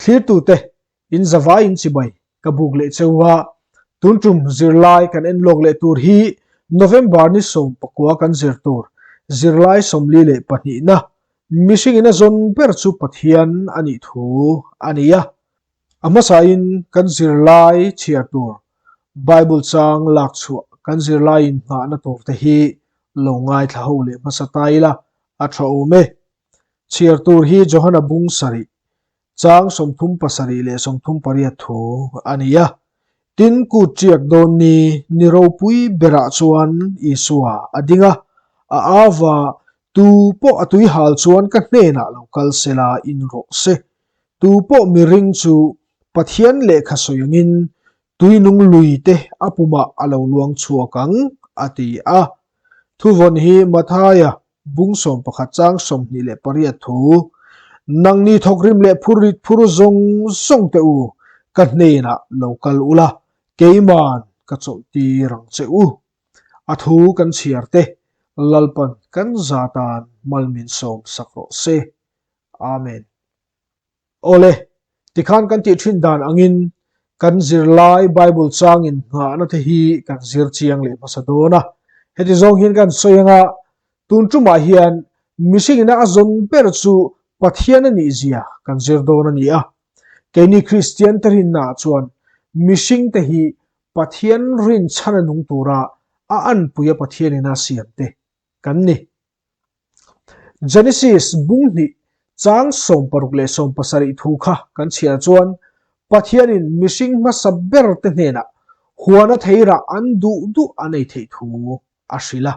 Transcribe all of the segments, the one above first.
Thlirtute in zavai in chibai ka buk leh cheu a, tun tum zirlai kan en lawk leh tur hi November ni 19 kan zir tur zirlai 42 na mihring in a zawn ber chu Pathian a nih thu a ni a. A hmasain kan zirlai chhiar tur Bible chang lak chhuah kan zirlai in nghahna tur te hi lo ngaithla ho leh hmasa ta ila a tha awm e. Chhiar tur hi Johana bung sarih, chang 37 leh 38 thu a ni a. Tin, kut ṭiak dawn ni ni ropui berah chuan Isua a ding a, a ava, Tu pawh a tui hal chuan ka hnenah lo kal sela in rawh se. Tu pawh miring chu Pathian lehkha sawi angin tuinung lui te a pumah a lo luang chhuak ang, a ti a. Thuvawn hi Mathaia bung 11 chang 28 thu, Nangni thawkrim leh phurrit phur zawng zawng teh u, ka hnenah lo kal ula, keiman ka chawlh tir ang che u. A thu kan chhiar te, Lalpan kan za tan mal min sawm sak rawh se. Amen. Awle, tikhan kan tih thin dan angin kan zirlai Bible changin nghahna te hi kan zir chiang leh hmasa dawn a. Heti zawng hian kan sawi anga tun tumah hian mihring ina a zawn ber chu Pathian a nih zia kan zir dawn a ni a. Keini Kristian te rinna ah chuan mihring te hi Pathian rinchhan a nung tura a anpui a Pathian ina siam te kan ni. Genesis bung hnih chang 60 leh 70 thu kha kan chhiar chuan Pathianin mihring hmasa ber te hnenah huana theirah an duh duh an ei theih thu a hrilh a.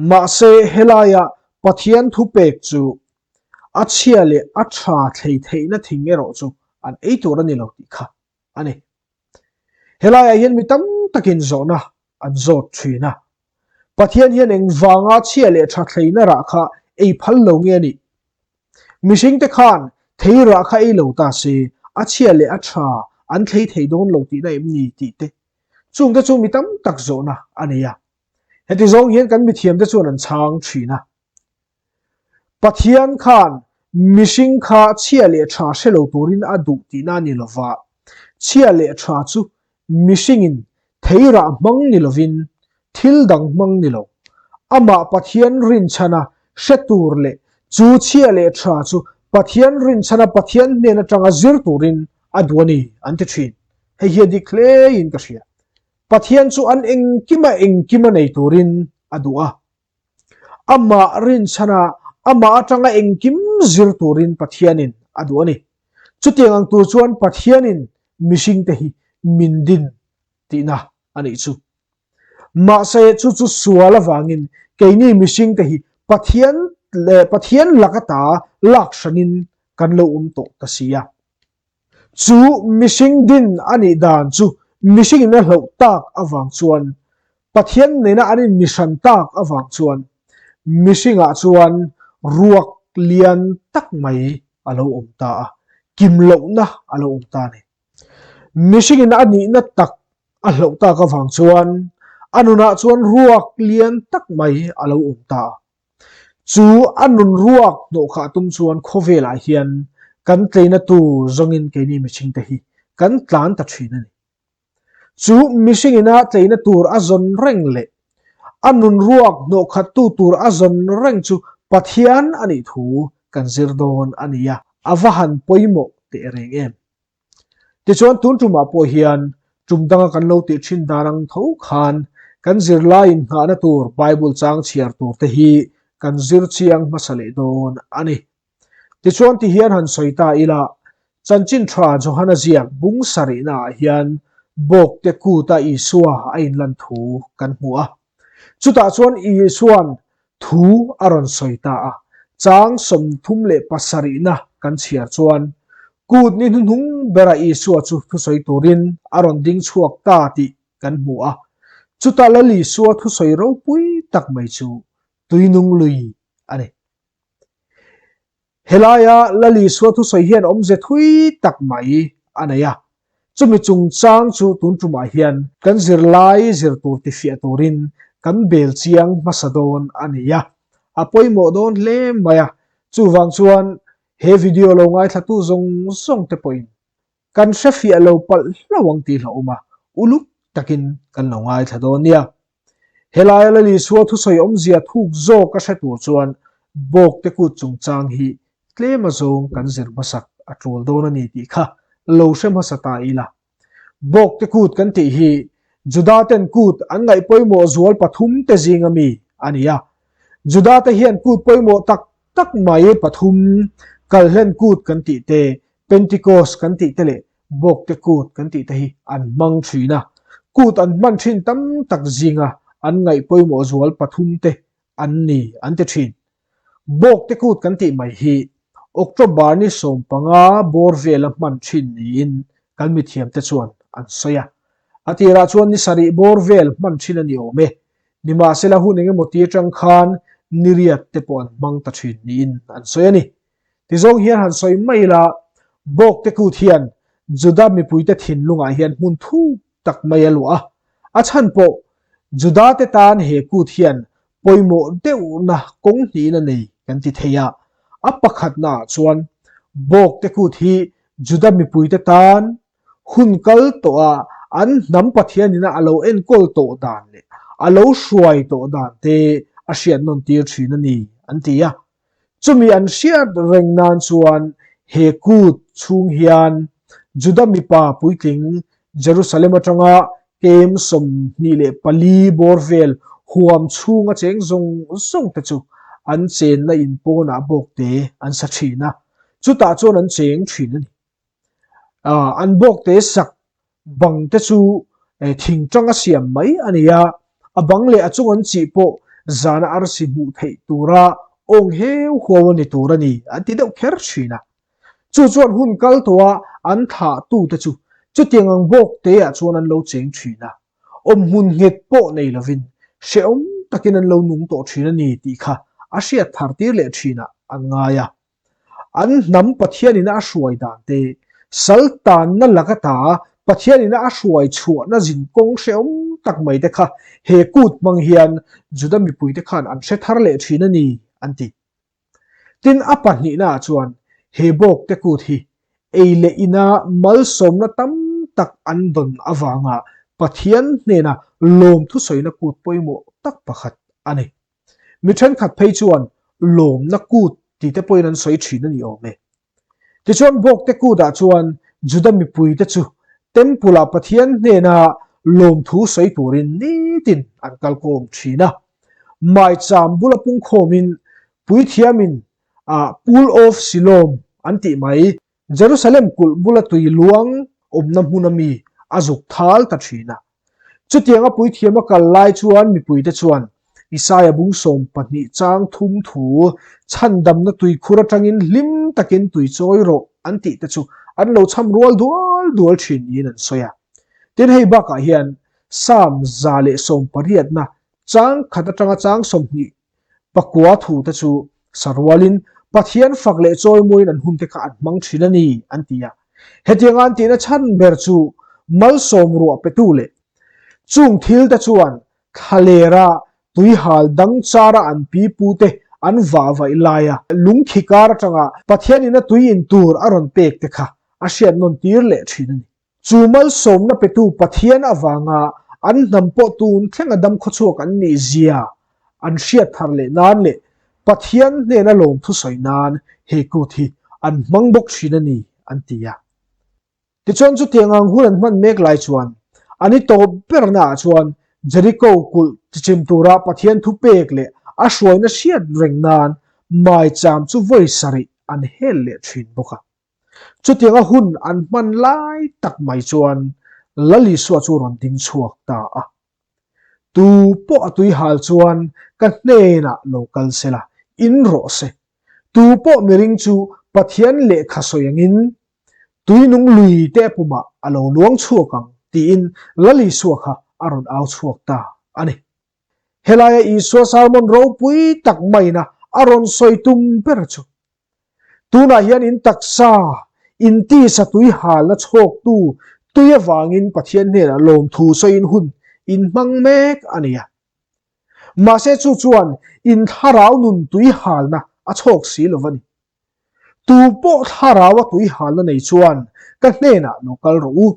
Mahse helaia Pathian thupek chu a chhia leh a tha thlei theihna thing erawh chu an ei tur a ni lo tih kha a ni. Helaiah hian mi tam takin zawhna an zawt thin a. Pathian hian engvanga chhia leh tha thleina rah kha ei phal lo nge a nih? Mihringte khan thei rah kha ei lo ta se, a chhia leh a tha an thlei thei dawn lo tihna em ni tih te chungte chu mi tam tak zawhna a nei a. Heti zawng hian kan mithiamte chuan an chhang thin a. Pathian khan mihring kha chhia leh tha hre lo turin a duh tihna a ni lova, chhia leh tha chu mihringin theirah hmang ni lovin thil dang hmang ni lo, amah Pathian rinchhana hre tur leh chu chhia leh tha chu Pathian rinchhana Pathian hnen atanga zir turin a duh a ni an ti thin. Hei hi a dik hlein ka hria. Pathian chu an engkima engkima nei turin a duh a. Amah rinchhana amah atanga engkim zir turin Pathianin a duh a ni. Chutiang ang tur chuan Pathianin mihringte hi min din tihna a nih chu. Mahse chu chu sual avangin keini mihringte hi Pathian leh Pathian laka ta lak hranin kan lo awm tawh ta si a. Chu mihring din a nih dan chu mihringin a hloh tak avang chuan Pathian nena an inmihran tak avang chuan mihringah chuan ruak lian tak mai a lo awm ta a, kim lohna a lo awm ta a ni. Mihringin a nihna tak a hloh tak avang chuan a nunah chuan ruak lian tak mai a lo awm ta a. Chu a nun ruak hnawhkhah tum chuan khawvelah hian kan tleina tur zawngin keini mihringte hi kan tlan ta thin a ni. Chu mihring ina tleina tur a zawn reng leh a nun ruak hnawhkhattu tur a zawn reng chu Pathian a nih thu kan zir dawn a ni a, a va han pawimawh teh reng em. Tichuan tun tumah pawh hian tum danga kan lo tih thin dan ang tho khan kan zirlai innghahna tur Bible chang chhiar tur te hi kan zir chiang hmasa leh dawn a ni. Tichuan ti hian han sawi ta ila, Chanchin tha Johana ziak bung sarihna ah hian bawkte kuta Isua a inlan thu kan hmu a. Chutah chuan Isuan thu a rawn sawi ta a, chang 37 na kan chhiar chuan kut ni hnuhnung bera Isua chu thusawi turin a rawn ding chhuak ta tih kan hmu a. Chutah Lal Isua thusawi ropui tak mai chu tuinung lui a ni. Helaia Lal Isua thusawi hian awmze thui tak mai a nei a, chumi chungchang chu tun tumah hian kan zirlai zir tur tifiah turin kan bel chiang hmasa dawn a ni a, a pawimawh dawn hle mai a, chuvang chuan. He video lo ngaithlatu zawng zawng te pawhin kan hre fiah lo palh hlauh ang tih hlauhawm a, uluk takin kan lo ngaithla dawn nia. Helaia Lal Isua thusawi awmzia thuk zawk a hre tur chuan Bawkte kut chungchang hi tlem a zawng kan zir hmasak a tul dawn a ni tih kha lo hre hmasa ta ila. Bawkte kut kan tih hi Juda ten kut an ngaih pawimawh zual pathum te zinga mi a ni a. Juda te hian kut pawimawh tak tak mai pathum, Kalhlen kut kan tih te, Pentikos kan tih te leh Bawkte kut kan tih te hi an hmang thin a. Kut an hman thin tam tak zinga an ngaih pawimawh zual pathum te an ni an ti thin. Bawkte kut kan tih mai hi October ni 15 bawr vela hman thin niin kan mithiamte chuan an sawi a. A tirah chuan ni sarih bawr vel hman thin a ni awm e. Nimahsela hun engemaw ti atang khan ni riat te pawh an hmang ta thin niin an sawi a ni. Tizawng hian han sawi mai ila, Bawkte kut hian Juda mipuite thinlungah hian hmun thuk tak mai a luah a. A chhan pawh Judate tan he kut hian pawimawh deuhna kawng hnihin a nei kan ti thei a. A pakhatnaah chuan Bawkte kut hi Juda mipuite tan hun kal tawha an hnam Pathianina a lo enkawl tawh dan leh a lo hruai tawh dan te a hriat nawn tir thin a ni an ti a. Chumi an hriat reng nan chuan he kut chhung hian Juda mipa puitling Jerusalem atanga kem 24 bawr vel huam chhunga cheng zawng zawng te chu an chenna in pawnah bawkte an sa thin a, chutah chuan an cheng thin a ni. An bawkte sak bang te chu thing tanga siam mai a ni a, a bang leh a chung an chih pawh zana arsi hmuh theih tura awng heu huau a ni tur a ni an ti deuh kher thin a. Chu chuan hun kal tawha an thlah tute chu chutiang ang bawk teah chuan an lo cheng thin a, awmhmun nghet pawh nei lovin hrehawm takin an lo nung tawh thin a ni tih kha a hriat thar tir leh thinah an ngai a. An hnam Pathianina a hruai dan te, sal tanna lak ata Pathianina a hruai chhuahna zinkawng hrehawm tak mai te kha he kut hmang hian Juda mipuite khan an hre thar leh thin a ni, an ti. Tin, a pahnihnaah chuan he bawkte kut hi ei leh ina malsawmna tam tak an dawn avanga Pathian hnena lawmthusawina kut pawimawh tak pakhat a ni. Mi thenkhat phei chuan lawmna kut tih te pawhin an sawi thin a ni awm e. Tichuan Bawkte kutah chuan Juda mipuite chu Temple-ah Pathian hnena lawmthu sawi turin nitin an kalkhawm thin a. Maicham bula pungkhawmin puithiamin Pool of Siloam an tih mai Jerusalem kulh bula tui luang awmna hmuna mi a zuk thal ta thin a. Chutianga puithiam a kal lai chuan mipuite chuan Isaia bung 12 chang thum thu chhandamna tuikhur atangin hlim takin tui chawi rawh an tih te chu an lo chham rual dual dual thin niin an sawi a. Tin hei bakah hian Psalm 118na chang khat atanga chang 20 Pakua thu te chu sarualin Pathian fak leh chawimawiin an hun te kha an hmang thin a ni, an ti a. Hetianga an tihna chhan ber chu malsawm ruah petu leh chung thil te chuan thlalera tuihal dang chara an pipu te an vah vaih laia lungthi kar atanga Pathianin a tui in tur a rawn pek te kha a hriat nawn tir leh thin a ni. Chu malsawmna petu Pathian avanga an hnam pawh tun thlenga dam khawchhuak an nih zia an hriat thar leh nan leh Pathian hnena lawmthu sawi nan he kut hi an hmang bawk thin a ni, an ti a. Tichuan chutiang ang hun an hman mek lai chuan an i tawp berna ah chuan Jeriko kulh tichim tura Pathian thu pek leh a hruaina hriat reng nan maicham chu vawi sarih an hel leh thin bawk a. Chutianga hun an hman lai tak mai chuan Lal Isua chu rawn ding chhuak ta a. Tu pawh a tui hal chuan ka hnenah lo kal se la, in rawh se. Tu pawh miring chu Pathian lehkha sawi angin tuinung lui te pumah a lo luang chhuak ang tiin Lal Isua kha a rawn au chhuak ta a ni. Helaia Isua sermon ropui tak maina a rawn sawi tum ber chu Tunah hian in taksa, in tisa tui halna chhawktu tui avangin Pathian hnenah lawmthu sawiin hun in hmang mek a ni a. Mahse chu chuan in thlarau nun tui halna a chhawk si lo va ni. Tu pawh thlaraua tui halna nei chuan ka hnenah lo kal rawh u.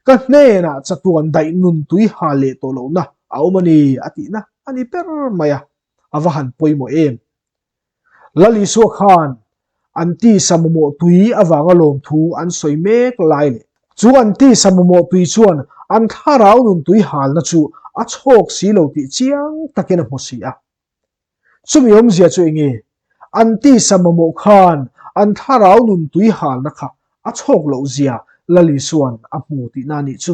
Ka hnenah chatuan daih nun tui hal leh tawh lohna a awm a ni a tihna a ni ber mai a, a va han pawimawh em. Lal Isua khan an tisa mamawh tui avanga lawmthu an sawi mek lai leh chu an tisa mamawh tui chuan an thlarau nun tui halna chu a chhawk si lo tih chiang takin a hmu si a. Chumi awmzia chu enge? An tisa mamawh khan an thlarau nun tui halna kha a chhawk loh zia Lal Isua'n a hmu tihna a nih chu.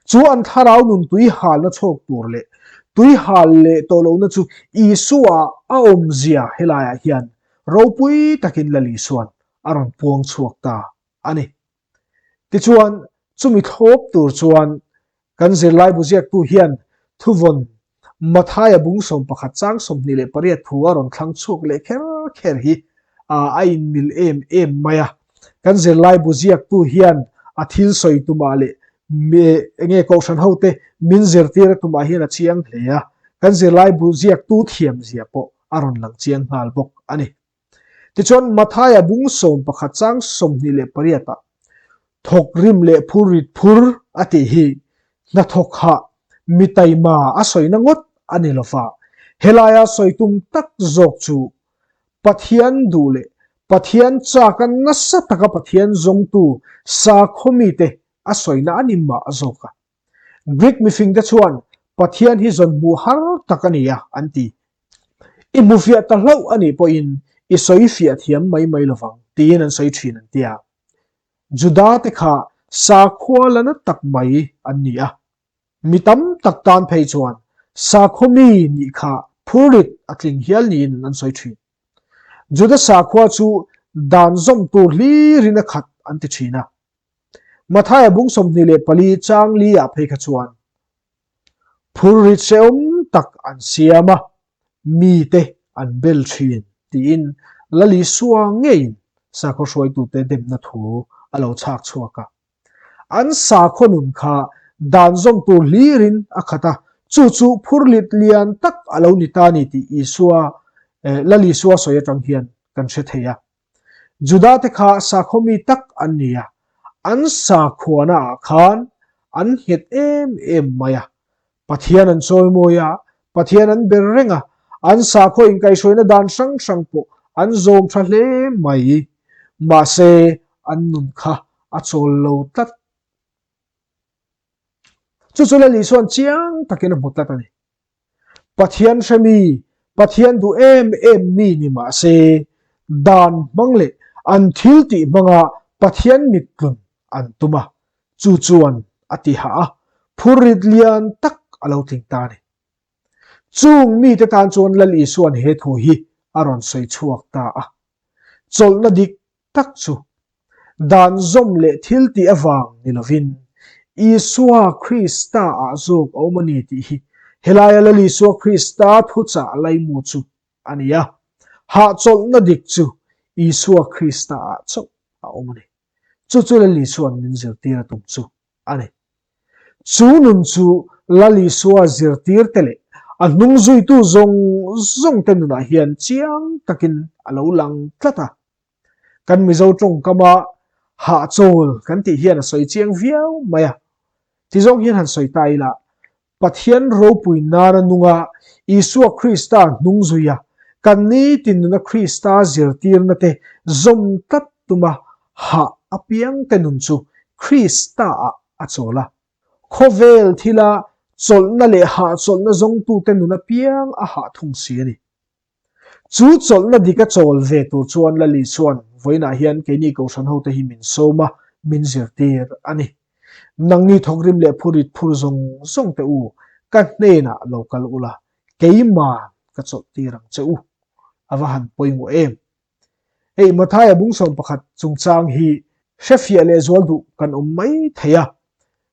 Chu an thlarau nun tui halna chhawk tur leh tui hal leh tawh lohna chu Isua a awmzia helaiah hian ropui takin Lal Isua'n a rawn puang chhuak ta a ni. Tichuan, chumi thlawp tur chuan kan zirlaibu ziaktu hian thuvawn Mathaia bung 11 chang 28 thu a rawn thlang chhuak leh kher kher hi a inmil em em mai a. Kan zirlaibu ziaktu hian a thil sawi tumah leh enge kohhran hote min zirtir a tumah hian a chiang hle a, kan zirlaibu ziaktu thiamzia pawh a rawn lang chiang nghal bawk a ni. Tichuan, Mathaia bung 11 chang 28 ah thawk rim leh phur rit phur a tih hi hnathawk hah mi taima a sawina ngawt a ni lova, helaia sawi tum tak zawk chu Pathian duh leh Pathian chaka nasa taka Pathian zawngtu sakhaw mite a sawina a ni mah zawk a. Greek mifingte chuan Pathian hi zawn hmuh har tak a ni a, an ti. I hmu fiah ta hlauh a nih pawhin i sawi fiah thiam mai mai lovang, tiin an sawi thin an ti a. Juda-te kha sakhua la na tak mai an ni a. Mi tam tak tan phei chuan sakhaw mi nih kha phurrit a tling hial niin an sawi thin. Juda sakhua chu dan zawm tur hlirin a khat an ti thin a. Mathaia bung 24 chang li ah phei kha chuan phurrit hrehawm tak an siam a, mite an bel thin tiin Lal Isua ngeiin sakhaw hruaitute demna thu a lo chhak chhuak a. An sakhaw nun kha dan zawm tur hlirin a khat a, chu chu phurlit lian tak a lo ni ta ni tih Isua, Lal Isua sawi atang hian kan hre thei a. Juda-te kha sakhaw mi tak an ni a, an sakhuana ah khan an nghet em em mai a. Pathian an chawimawi a, Pathian an ber reng a, an sakhaw inkaihhruaina dan hrang hrang pawh an zawm tha hle mai. Mahse, an nun kha a chawl lo tlat. Chu chu Lal Isua'n chiang takin a hmu tlat a ni. Pathian hre mi, Pathian duh em em mi ni mah se, dan hmang leh an thil tih hmanga Pathian mittlun an tum a, chu chuan a ti hah a, phurrit lian tak a lo tling ta a ni. Chung mite tan chuan Lal Isua'n he thu hi a rawn sawi chhuak ta a. Chawlhna dik tak chu dan zawm leh thil tih avang ni lovin Isua Krista ah zawk a awm a ni tih hi helaia Lal Isua Krista thuchah laimu chu a ni a. Hahchawlhna dik chu Isua Krista ah chauh a awm a ni. Chu chu Lal Isua'n min zirtir a tum chu a ni. Chu nun chu Lal Isua zirtirte leh a hnung zuitu zawng zawngte nunah hian chiang takin a lo lang tlat a. Kan Mizo tawngkama hahchawl kan tih hian a sawi chiang viau mai a. Tizawng hian han sawi ta ila, Pathian ropui nana nunga Isua Krista hnung zuia kan nitin nuna Krista zirtirna te zawm tlat tuma hah apiangte nun chu Krista-ah a chawl a. Khawvel thila chawlhna leh hahchawlhna zawngtute nun apiang a hah thung si a ni. Chu chawlhna dik a chawl ve tur chuan Lali chuan vawiinah hian keini Kohhran hote hi min sawm a, min zirtir a ni. Nangni thawkrim leh phurit phur zawng zawng te u, ka hnenah lo kal ula, keiman ka chawlh tir ang che u. A va han pawimawh em! Hei Mathaia bung 11 chungchang hi hrefiah leh zual duh kan awm mai thei a.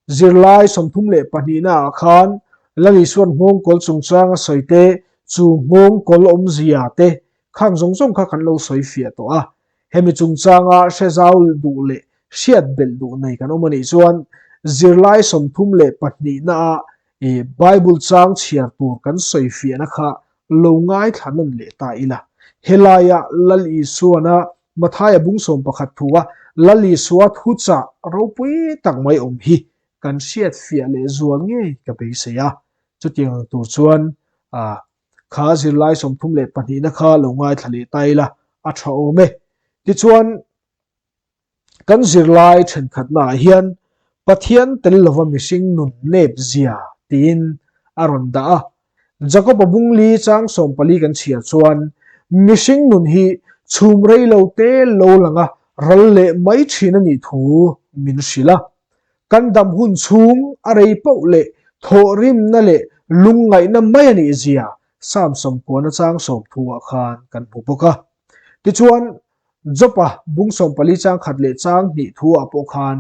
Zirlai 32 naah khan Lal Isua'n nghawngkawl chungchang a sawi te, chu nghawngkawl awmzia te khang zawng zawng kha kan lo sawi fiah tawh a. Hemi chungchanga hre zau duh leh hriat belh duh nei kan awm a nih chuan zirlai 32 naah Bible chang chhiar tur kan sawi fiahna kha lo ngaithla nawn leh ta ila. Helaia Lal Isuana. Mathaia bung 11 thu a Lal Isua thuchah ropui tak mai awm hi kan hriat fiah leh zual ngei ka beisei a. Chutiang ang tur chuan kha zirlai 32 na kha lo ngaithla leh ta ila a tha awm e. Tichuan, Kan zirlai thenkhatnaah hian Pathian tel lova mihring nun nep zia tiin a rawn dah a. Jakob-a bungli chang 14 kan chhiar chuan mihring nun hi chhum rei lo te lo langa ral leh mai thin a nih thu min hrilh a. Kan dam hun chhung a rei poh leh thawhrimna leh lungngaihna mai a nih zia Psalm 90 chang 30 ah khan kan hmu bawk a. Tichuan, Job-a bung 14 chang khat leh chang hnih thu ah pawh khan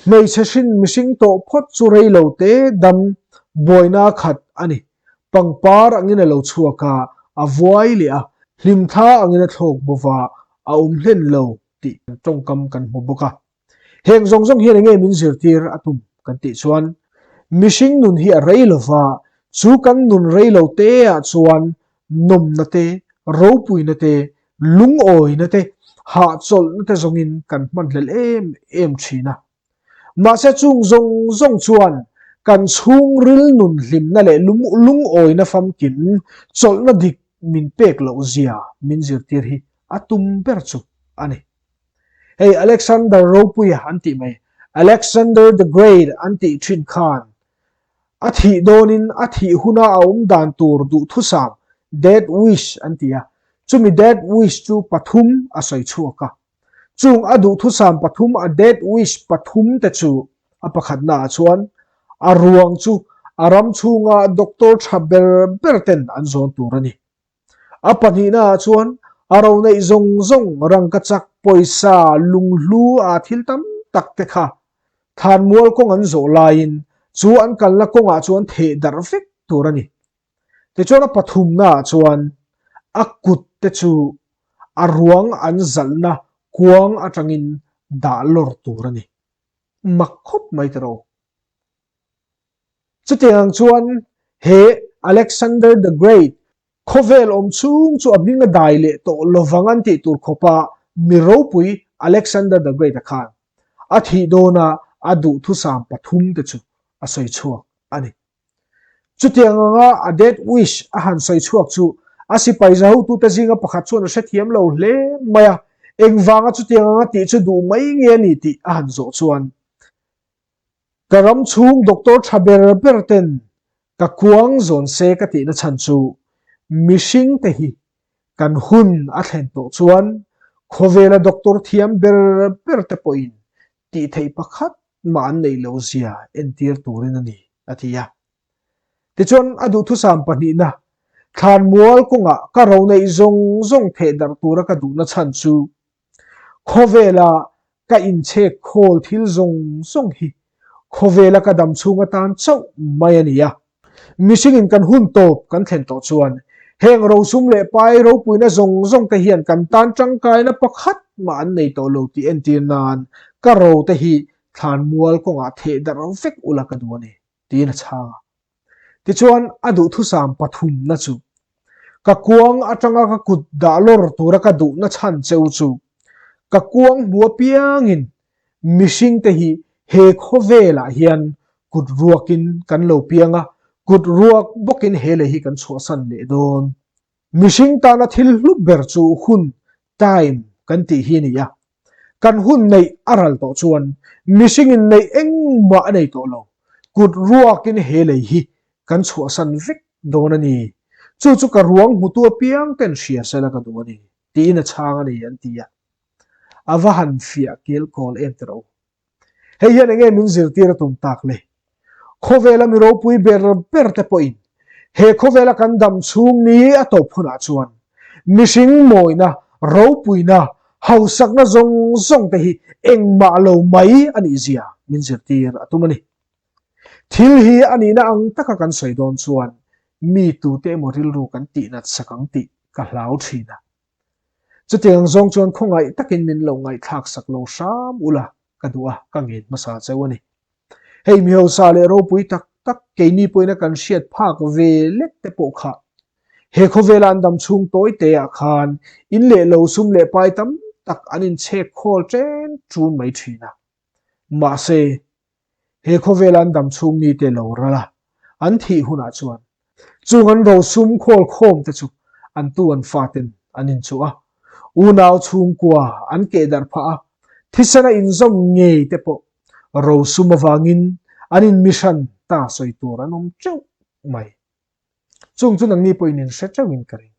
hmeichhe hrin mihring tawh phawt chu rei lo te dam buaina khat a ni. Pangpar angin a lo chhuak a, a vuai leh a, hlimthla angin a thlawk bawva a awm hlen lo tih tawngkam kan hmu bawk a. Heng zawng zawng hian enge min zirtir a tum kan tih chuan mihring nun hi a rei lova, chu kan nun rei lo te ah chuan nawmna te, ropuina te, lungawina te, hahchawlhna te zawngin kan hmanhlel em em thin a. Mahse chung zawng zawng chuan kan chhungril nun hlimna leh lungawina famkim chawlhna dik min pek loh zia min zirtir hi a tum ber chu a ni. Hei Alexander Ropuia an tih mai, Alexander the Great an tih thin khan a thih dawnin a thih huna a awm dan tur duhthusam, death wish, an ti a. Chumi death wish chu pathum a sawi chhuak a. Chung a duhthusam pathum a death wish pathum te chu a pakhatna ah chuan a ruang chu a ram chhunga doctor tha ber ber ten an zawn tur a ni. A pahnihna ah chuan a ro neih zawng zawng rangkachak pawisa lunghlu a thil tam tak te kha thlanmual kawng an zawh laiin chu an kalna kawngah chuan theh darh vek tur a ni. Tichuan a pathumna ah chuan a kut te chu a ruang an zalhna kuang atangin dah lawr tur a ni. Mak khawp mai tiraw. Chutiang ang chuan he Alexander the Great khawvel awm chhung chu a hming a dai leh tawh lovang an tih tur khawpa mi ropui Alexander the Great a khan a thih dawna a duhthusam pathum te chu a sawi chhuak a ni. Chutiang anga a death wish a han sawi chhuak chu a sipai zahotute zinga pakhat chuan a hrethiam lo hle mai a, engvanga chutiang anga tih chu duh mai nge a ni tih a han zawh chuan Ka ram chhung doctor tha ber ber ten ka kuang zawn se ka tihna chhan chu mihring te hi kan hun a thlen tawh chuan khawvela doctor thiam ber ber te pawhin tih theih pakhat mah an neih loh zia entir turin a ni, a ti a. Tichuan a duhthusam pahnihna, thlanmual kawngah ka ro neih zawng zawng theh darh tura ka duhna chhan chu Khawvela ka inchhek khawl thil zawng zawng hi khawvela ka dam chhung atan chauh mai a ni a. Mihringin kan hun tawp kan thlen tawh chuan heng rosum leh pai ropuina zawng zawng te hian kan tan tangkaina pakhat mah an nei tawh lo tih entir nan ka ro te hi thlanmual kawngah theh darh vek ula ka duh a ni, tiin a chhang a. Tichuan a duhthusam pathumna chu ka kuang atanga ka kut dah lawr tura ka duhna chhan cheu chu ka kuang hmu apiangin mihringte hi he khawvelah hian kut ruakin kan lo piang a, kut ruak bawkin he lei hi kan chhuahsan leh dawn. Mihring tana thil hlu ber chu hun, time, kan tih hi a ni a. Kan hun neih a ral tawh chuan mihringin neih engmah a nei tawh lo. Kut ruakin he lei hi kan chhuahsan vek dawn a ni. Chu chu ka ruang hmutu apiang ten hria sela ka duh a ni, tiin a chhang a ni, an ti a. A va han fiah kel kawl em teh rawh u. Hei hian enge min zirtir a tum tak le? Khawvela mi ropui ber ber te pawhin he khawvela kan dam chhung ni a tawp hunah chuan mihring mawina, ropuina, hausakna zawng zawng te hi engmah lo mai a nih zia min zirtir a tum a ni. Thil hi a nihna ang taka kan sawi dawn chuan mi tute emaw rilru kan tihnat sak ang tih ka hlau thin a. Chutiang ang zawng chuan khawngaih takin min lo ngaihthlak sak lo hram ula ka duh a, ka ngen hmasa cheu a ni. Hei mi hausa leh ropui tak tak keini pawhin a kan hriat phak ve lek te pawh kha he khawvela an dam chhung tawi te ah khan in leh lo sum leh pai tam tak an inchhek khawl chen chun mai thin a. Mahse, he khawvela an dam chhung nite lo ral a, an thih hunah chuan chung an rosum khawl khawm te chu an tu an faten an inchuh a, unau chhungkua an kehdarh phah a, thisena inzawm ngei te pawh rosum avangin an inmihran ta sawi tur an awm teuh mai. Chung chu nangni pawhin in hre teuhin ka ring.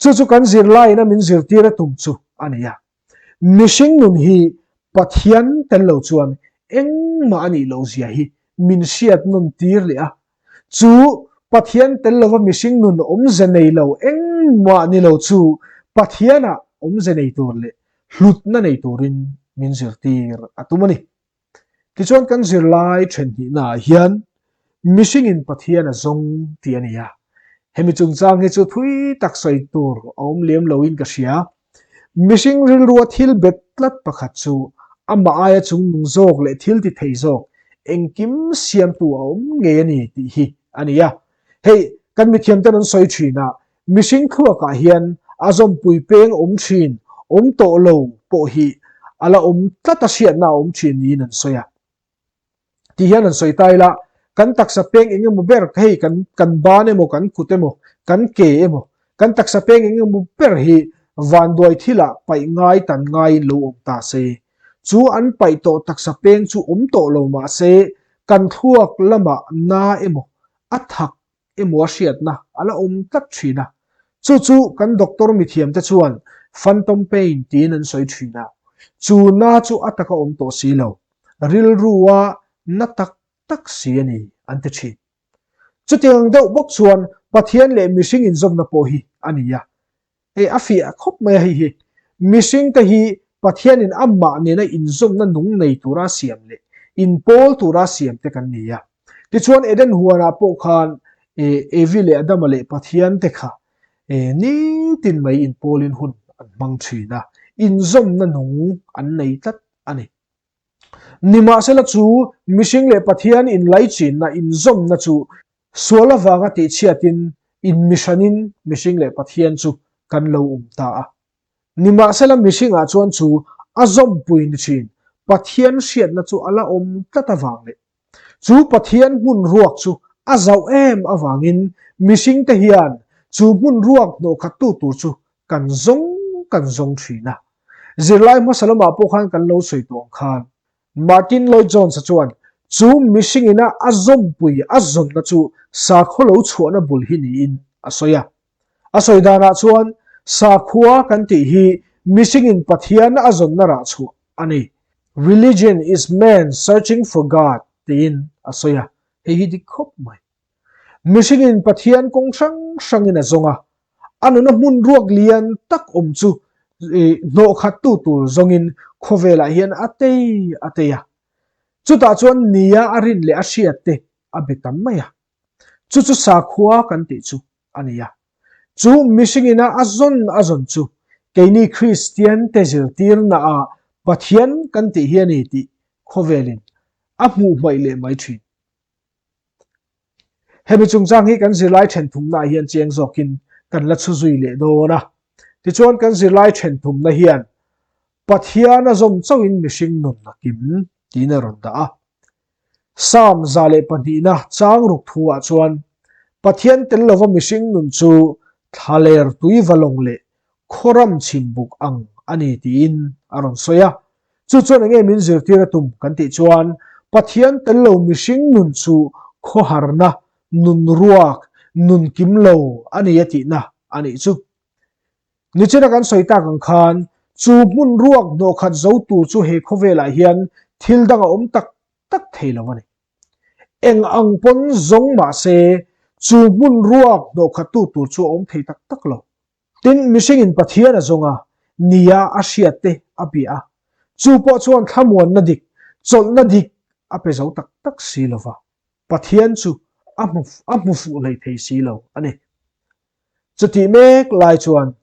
Chu chu kan zirlaiin a min zirtir a tum chu a ni a. Mihring nun hi Pathian tel lo chuan engmah a nih loh zia hi min hriat nawn tir leh a. Chu Pathian tel lova mihring nun awmze nei lo engmah ni lo chu Pathianah awmze nei tur leh hlutna nei turin min zirtir a tum a ni. Tichuan kan zirlai then hnihnaah hian mihringin Pathian a zawng tih a ni a. Hemi chungchang hi chu thui tak sawi tur a awm lem loin ka hria. Mihring rilrua thil bet tlat pakhat chu amah aia chungnung zawk leh thil ti thei zawk engkim siamtu a awm ngei a ni tih hi a ni a. Hei kan mithiamten an sawi thin a, Mihring thluakah hian a zawmpui peng awm thin, awm tawh lo pawh hi a la awm tlat a hriatna a awm thin niin an sawi a. Ti hian an sawi ta ila, kan taksa peng eng emaw ber hei kan kan ban emaw kan kut emaw kan ke emaw kan taksa peng eng emaw ber hi vanduai thilah paih ngai tan ngaiin lo awm ta se. Chu an paih tawh taksa peng chu awm tawh lo mah se kan thluak lamah na emaw a thak emaw a hriatna a la awm tlat thin a, chu chu kan doctor mithiamte chuan phantom pain tiin an sawi thin a, chu na chu a taka awm tawh si lo, rilrua na tak tak si a ni an ti thin. Chutiang deuh bawk chuan Pathian leh mihring inzawmna pawh hi a ni a, Hei a fiah khawp mai a hei hi. Mihring te hi Pathianin amah nena inzawmna nung nei tura siam leh inpawl tura siam te kan ni a. Tichuan Eden huanah pawh khan Evi leh Adama leh Pathian te kha nitin mai inpawlin hun an hmang thin a, inzawmna nung an nei tlat a ni. Nimahsela chu mihring leh Pathian inlaichinna, inzawmna chu Sual avanga tihchhiatin inmihranin mihring leh Pathian chu kan lo awm ta a. Nimahsela mihringah chuan chu a zawmpui ni thin Pathian hriatna chu a la awm tlat avang leh chu Pathian hmun ruak chu a zauh em avangin mihringte hian chu hmun ruak hnawhkhattu tur chu kan zawng kan zawng thin a. Zirlai hmasa lamah pawh khan kan lo sawi tawh ang khan Martin Lloyd Jones-a chuan chu mihringina a zawmpui a zawnna chu sakhaw lo chhuahna bul hi niin a sawi a. A sawi danah chuan sakhua kan tih hi mihringin Pathian a zawnna rah chhuah a ni. Religion is man searching for God tiin a sawi a, hei hi dik khawp mai. Mihringin Pathian kawng hrang hrangin a zawng a, a nuna hmun ruak lian tak awm chu hnawhkhattu tur zawngin khawvelah hian a tei a tei a. Chutah chuan nia a rin leh a hriat te a be tam mai a. Chu chu sakhua kan tih chu a ni a. Chu mihringina a zawn a zawn chu keini Kristian te zirtirnaah Pathian kan tih hi a ni tih khawvelin a hmuh hmaih leh mai thin. Hemi chungchang hi kan zirlai then thumnaah hian chiang zawkin kan la chhu zui leh dawn a. Tichuan kan zirlai then thumna hian Pathian a zawm chauhin mihring nun a kim tiin a rawn dah a. Psalm 102na chang ruk thuah chuan Pathian tel lova mihring nun chu thlaler tui va lawng leh khawram chhim buk ang a ni tiin a rawn sawi a. Chu chuan enge min zirtir a tum kan tih chuan Pathian tel lo mihring nun chu khawharna, nun ruak, nun kim lo a ni a tihna a nih chu. Nichina kan sawi tak ang khan chu hmun ruak hnawhkhat zo tur chu he khawvelah hian thil dang a awm tak tak thei lo a ni. Eng ang pawn zawng mah se chu hmun ruak hnawhkhattu tur chu a awm thei tak tak lo. Tin, mihringin Pathian a zawng a, nia a hriat te a bia a, chu pawh chuan thlamuanna dik, chawlhna dik a pe zo tak tak si lo va, Pathian chu a hmu a hmu fuh hlei thei si lo a ni. Chutih mek lai chuan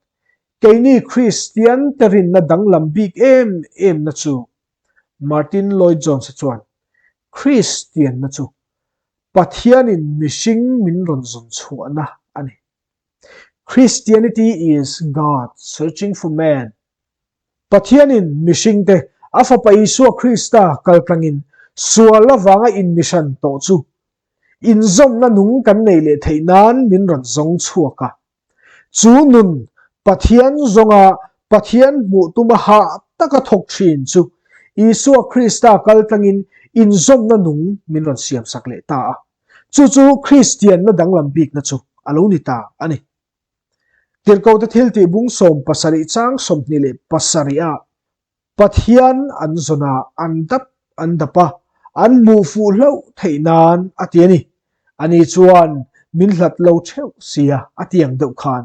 keini Kristian te rinna danglam bik em emna chu Martin Lloyd Jones-a chuan Kristianna chu Pathianin mihring min rawn zawn chhuahna a ni. Christianity is God searching for man. Pathianin mihringte a Fapa Isua Krista kaltlangin sual avanga inmihran tawh chu inzawmna nung kan neih leh theih nan min rawn zawng chhuak a. Chu nun Pathian zawnga Pathian hmuh tuma hah taka thawk thin chu Isua Krista kaltlangin inzawmna nung min rawn siamsak leh ta a. Chu chu Kristianna danglam bikna chu a lo ni ta a ni. Tirhkohte thiltih bung 17 chang 27 ah Pathian an zawn a, an dap an dap a, an hmuh fuh hlauh theih nan a ti a ni. Ani chuan min hlat lo theuh sia a ti ang deuh khan.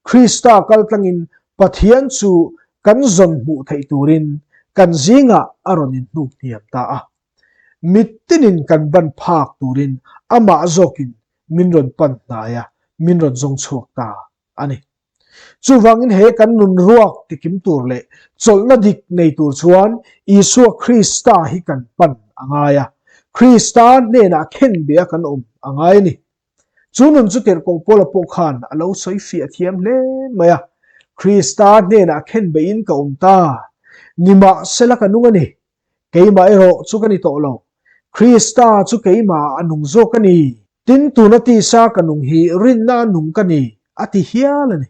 Krista kaltlangin Pathian chu kan zawn hmuh theih turin kan zingah a rawn inhnuk hniam ta a. Mittinin kan ban phak turin amah zawkin min rawn pan hnai a, min rawn zawng chhuak ta a ni. Chuvangin he kan nun ruak tikim tur leh chawlhna dik nei tur chuan Isua Krista hi kan pan a ngai a, Krista hnenah khenbeh a kan awm a ngai a ni. Chu nun chu Tirhkoh Paula pawh khan a lo sawi fiah thiam hle mai a, Krista hnenah khenbehin ka awm ta, nimahsela ka nung a ni, Keimah erawh chu ka ni tawh lo. Krista chu keimah a nung zawk a ni. Tin, tuna tisa ka nung hi rinna a nung ka ni, a ti hial a ni.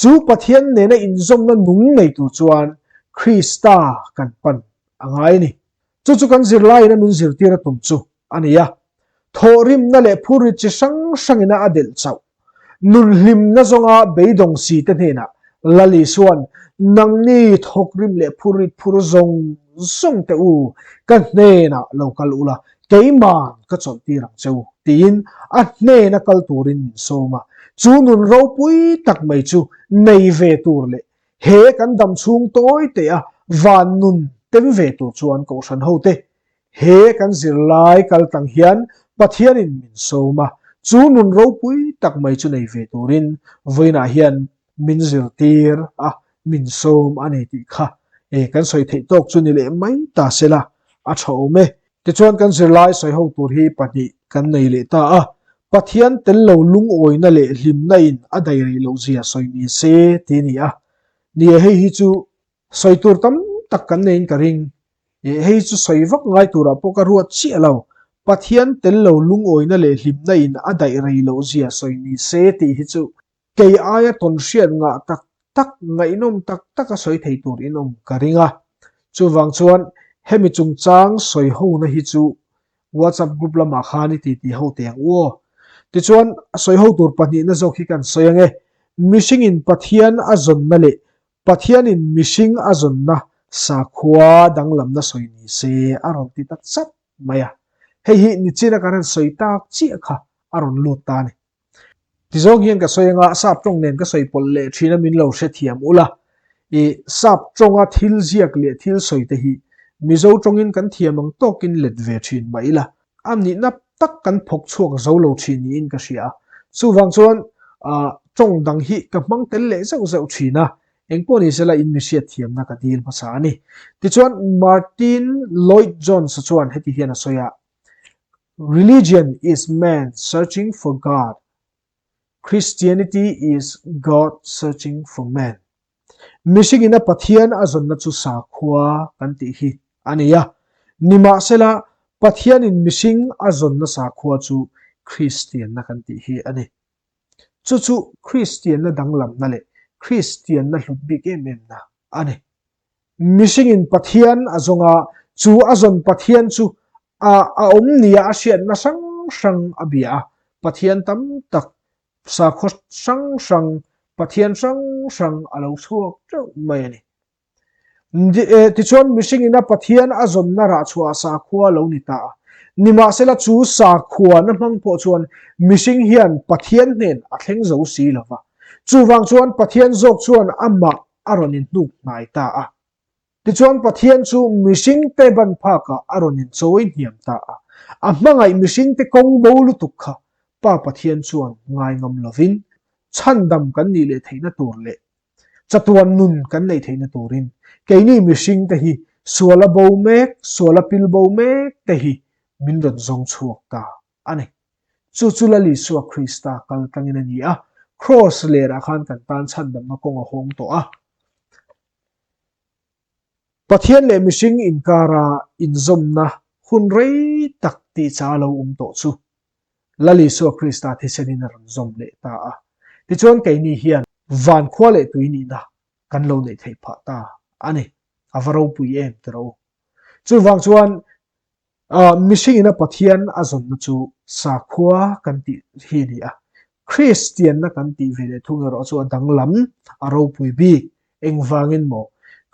Chu Pathian nena inzawmna nung nei tur chuan Krista kan pan a ngai a ni. Chu chu kan zirlaiin a min zirtir a tum chu a ni a. Thawhrimna leh phurrit chi hrang hrangin a a delh chauh. Nun hlimna zawnga beidawng si te hnenah Lal Isua'n, Nangni thawkrim leh phurrit phur zawng zawng teh u, ka hnenah lo kal ula, keima'n ka chawlhtir ang che u, tiin a hnena kal turin min sawm a. Chu nun ropui tak mai chu nei ve tur leh he kan dam chhung tawi teh a van nun tem ve tur chuan Kohhran hote He kan zirlai kal tang hian Pathianin min sawm a, chu nun ropui tak mai chu nei ve turin vawiinah hian min zirtir a, min sawm a ni tih kha e kan sawi theih tawk chu ni leh mai ta se la, a tha awm e. Tichuan kan zirlai sawi ho tur hi pahnih kan nei leh ta a, Pathian tel lo lungawina leh hlimna in a dai rei loh zia sawi ni se ti a ni a. Ni e hei hi chu Sawi tur tam tak kan neiin ka ring. Ih, hei chu sawi vak ngai turah pawh ka ruat chiah lo. Pathian tel lo lungawina leh hlimna in a daih rei loh zia sawi ni se tih hi chu kei aia tawn hriat ngah tak tak, ngaihnawm tak tak a sawi thei tur in awm ka ring a. Chuvang chuan hemi chungchang sawi hona hi chu WhatsApp group lamah khan i titi ho teh ang u aw. Tichuan sawi ho tur pahnihna zawk hi kan sawi ang e. Mihringin Pathian a zawnna leh Pathianin mihring a zawnna sakhua danglamna sawi ni se a rawn ti ta chat mai a. Hei hi nichina kan han sawi tak chiah kha a rawn lut ta a ni. Tizawng hian ka sawi anga sap tawng nen ka sawi pawlh leh thin a min lo hrethiam ula. I sap tawnga thil ziak leh thil sawi te hi Mizo tawngin kan thiam ang tawkin let ve thin mah ila a nihna tak kan phawk chhuak zo lo thin niin ka hria a. Chuvang chuan tawng dang hi ka hmang tel leh zeuh zeuh thin a, engpawh ni sela in mi hriatthiamna ka dil hmasa a ni. Tichuan Martin Lloyd Jones-a chuan heti hian a sawi a, Religion is man searching for God, Christianity is God searching for man. Mihringin a Pathian a zawnna chu sakhua kan tih hi a ni a. Nimahsela, Pathianin mihring a zawnna sakhua chu Kristianna kan tih hi a ni. Chu chu Kristianna danglamna leh Kristianna hlut bik em emna a ni. Mihringin Pathian a zawng a, chu a zawn Pathian chu a a awm nia a hriatna hrang hrang a bia a, Pathian tam tak Sakhaw hrang hrang, Pathian hrang hrang a lo chhuak teuh mai a ni. Tichuan mihringin a Pathian a zawnna rah chhuah sakhua a lo ni ta a. Nimahsela chu sakhuana hmang pawh chuan mihring hian Pathian hnen a thleng zo si lo va. Chuvang chuan Pathian zawk chuan amah a rawn inhnuk hnai ta a. Tichuan Pathian chu mihringte ban phakah a rawn inchawi hniam ta a. A hmangaih mihringte kawng bo lutuk kha Pa Pathian chuan ngai ngam lovin chhandam kan nih leh theihna tur leh chatuan nun kan neih theihna turin keini mihringte hi suala bo mek, suala pil bo mek te hi min rawn zawng chhuak ta a ni. Chu chu Lal Isua Krista kal tlangin a ni a, Kraws lerah khan kan tan chhandamna kawng a hawng tawh a. Pathian leh mihring inkara inzawmna hun rei tak tih cha lo awm tawh chu Lal Isua Krista thisenin a rawn zawm leh ta a. Tichuan keini hian van khua leh tui nihna kan lo neih theih phah ta a ni. A va ropui em ti rawh u. Chuvang chuan Mihringin a Pathian a zawnna chu sakhua kan tih hi a ni a. Kristianna kan tih ve leh thung erawh chu a danglam, a ropui bik. Engvangin maw?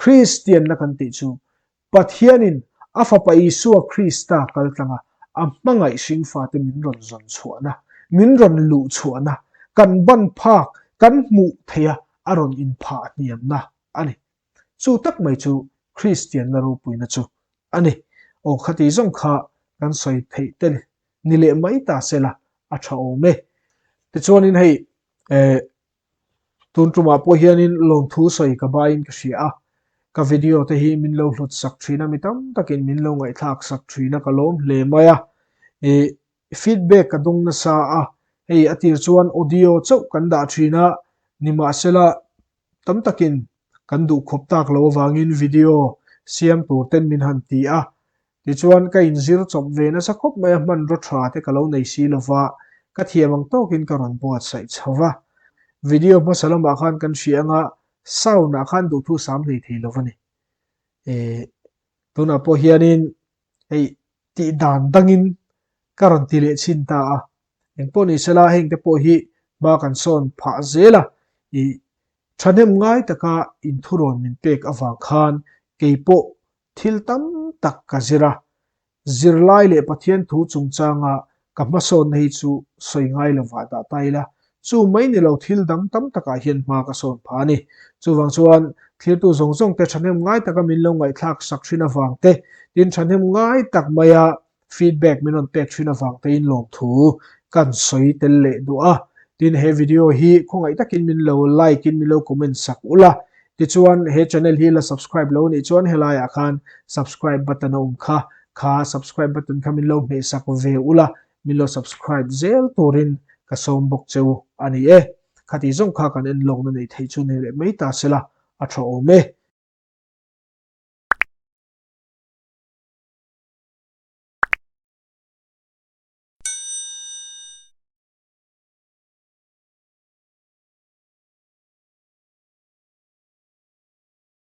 Kristianna kan tih chu Pathianin a Fapa Isua Krista kaltlanga a hmangaih hringfate min rawn zawn chhuahna, min rawn luh chhuahna, kan ban phak, kan hmuh theiha a rawn inphah hniamna a ni. Chu tak mai chu Kristianna ropuina chu a ni. Aw khati zawng kha kan sawi theih tel ni leh mai ta se la a tha awm e. Tichuanin hei eh tun tumah pawh hianin lawmthu sawi ka baiin ka hria a, ka video te hi min lo hlut sak thin a, mi tam takin min lo ngaihthlak sak thin a ka lawm hle mai a. Ih feedback ka dawng nasa a, hei a tir chuan audio chauh kan dah thin a, nimahsela Tam takin kan duh khawp tak lo avangin video siam tur ten min han ti a, tichuan ka inzir chawp ve nasa khawp mai a, hmanraw tha te ka lo nei si lova, ka thiam ang tawkin ka rawn buatsaih chho va. Video hmasa lamah khan kan hria anga sound ah khan duhthu sam hlei thei lo a ni. Eh, tunah pawh hianin hei tih dan dangin ka rawn ti leh chhin ta a, Engpawh ni sela hengte pawh hi hma kan sawn phah zel a, i thahnem ngai taka inthurawn min pek avang khan kei pawh thil tam tak ka zir a, zirlai leh Pathian thu chungchanga ka hmasawnna hi chu sawi ngai lovah dah ta ila, chu mai ni lo thil dang tam takah hian hma ka sawn phah a ni. Chuvang chuan thlirtu zawng zawng te thahnem ngai taka min lo ngaihthlak sak thin avang te, tin thahnem ngai tak maia Feedback min rawn pek thin avang tein lawmthu kan sawi tel leh duh a. Tin, he video hi khawngaih takin min lo like in min lo comment sak ula. Tichuan, he channel hi la subscribe lo nih chuan helaiah khan subscribe button a awm kha, kha subscribe button kha min lo hmeh sak ve ula, min lo subscribe zel turin ka sawm bawk cheu a ni e. Khati zawng kha kan en lawkna neih theih chu nei leh mai ta sela a tha awm e.